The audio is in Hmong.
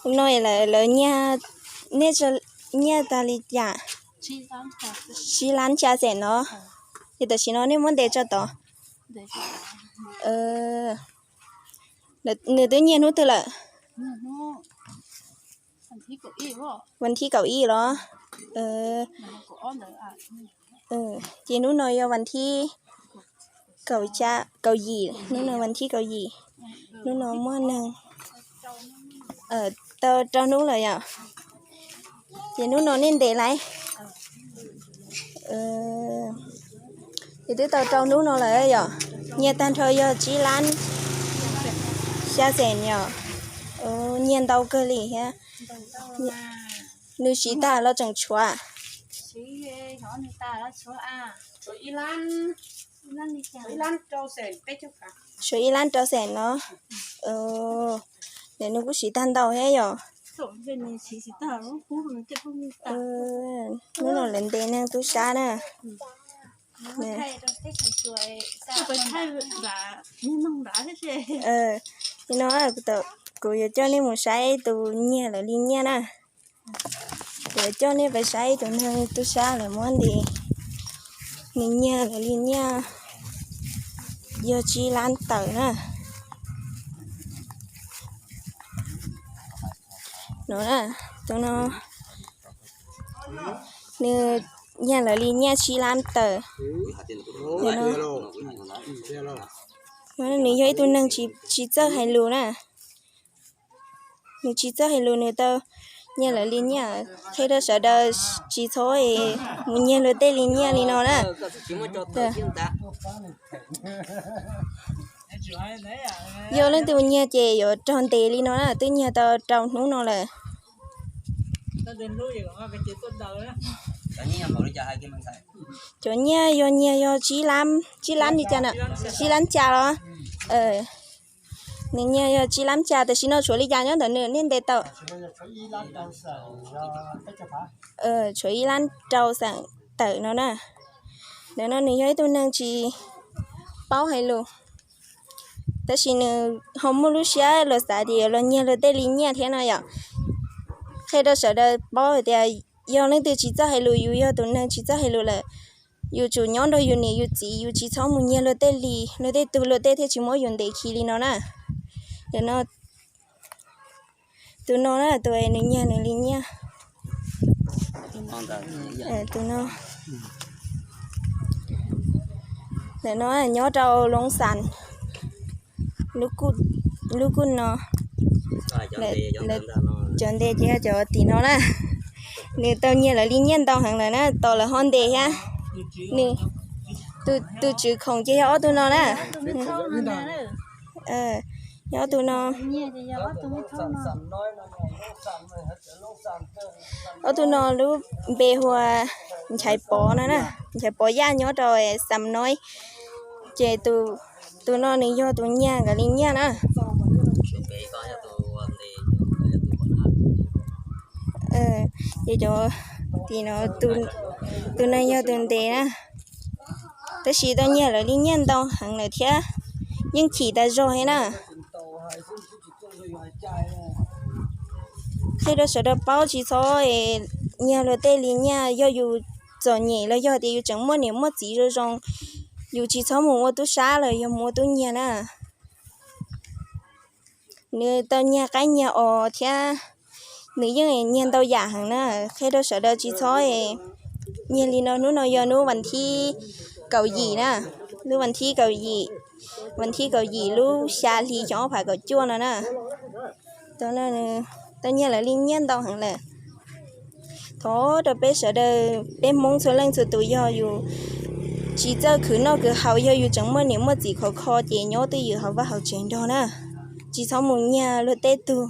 No lawv nyiag, nej nyiag tag li cas? Tsib lab xya xees no. Ces tam sim no nej muab ntes tso tod. Nws twb nyiag hnub twg lawm? Vas thib kaum ib los? Ces hnub no yog vas thib kaum yim, hnub no vas thib kaum yim, hnub no muaj neeg tau rau hnub lawm yom. Ces hnub no nej ntes lawm? Ces twb tau rau hnub no lawm yom. Nyiag tag nrho yog tsib lab xya xees yom. Nyiag ntau kawg li thiab. Nws siv tag los tseem tshuav? Tshuav ib lab rau xees no. Nim no kuj siv tag ntau thiab yom. Hnub no lawv ntes neeg tub sab na. Nim no kuv yuav coj nej mus saib tus nyiag lawv li nyiaj na. Kuv yuav coj nej pais saib tus neeg tub sab lawv muab ntes, nws nyiag lawv li nyiaj yog tsib lab tawm na. No, tus no nws nyiag lawv li nyiaj tsib lab tawm. Nws yog ib tug neeg tsis txawj hais lus na. Nws tsis txawj hais lus, nws tau nyiag lawv li nyiaj. Qhia rau sawv daws tsis txhob mus nyiag luag tej li nyiaj li no na. Yog leej twg mus nyiag ces yuav raug ntes li no na, twb nyiag tau rau hnub no lawm. Cov nyiaj yog nyiag yog tsib lab, tsib lab li cas na? Tsib lab cas los? Nws nyiag yog tsib lab cas, tam sim no tshuav li cas nyob ntawm nws nej ntes tau? Tshuav ib lab rau xees tawm no na. Ntawm no nws yog ib tug neeg tsis paub hais lus, tab sis nws ho muaj lub siab los xav tias yuav los nyiag luag tej li nyiaj thiab no yom. Qhia rau sawv daws paub hais tias yog leej twg tsis txawj hais lus, yus yog tus neeg tsis txawj hais lus lawm, yus tsum nyob nrog yus niam yus txiv, yus tsis txhob mus nyiag luag tej li, luag tej tug luag tej thiaj tsis muab yus ntes khi li no na. Tus no na, tus nws nyiag nws li nyiaj. Tus no, ntawm no nyob rau Loob Xas, lub kuj no, cov ntes ces yog cov tim no na. Nws tau nyiag lawv li nyiaj ntau heev lawm na, tos lawv ho ntes thiab. Nws, tus tswv khoom ces yog ob tug no na. Yog ob tug no. Ob tug no lub npe hu ua Nchaiv Pov no na, Nchaiv Pov Yaj nyob rau Xam Noib. Ces tus no nws yog tus nyiag nkawd li nyiaj na. Ces cov tim no, tus neeg yog tus ntes na, tab sis tau nyiag lawv li nyiaj ntau heev lawm thiab, yeej chim tas zog thiab na. Qhia rau sawv daws paub tsis txhob nyiag luag tej li nyiaj, yog yus txom nyem los yog tias yus tseem muaj niam muaj txiv zoo zoo, yus tsis txhob mus ua tub sab los yog mus ua tub nyiag na. Nws tau nyiag qaib nyiag os thiab, nws yeej nyiag ntau yam heev na. Qhia rau sawv daws tsis txhob nyiag li no. Hnub no yog hnub vas thib kaum yim na, lub vas thib kaum yim, vas thib kaum yim lub xya hli xyoo ob phav kaum cuaj no na. Tau nyiag lawv li nyiaj ntau heev lawm. Thov rau peb sawv daws, peb Hmoob txhua leej txhua tus, yog yus tsis txawj khwv noj khwv haus, yog yus tseem muaj niam muaj txiv khov kho ces nyob twj ywm hauv vaj hauv tsev nrog na. Tsis txhob mus nyiag luag tej tug,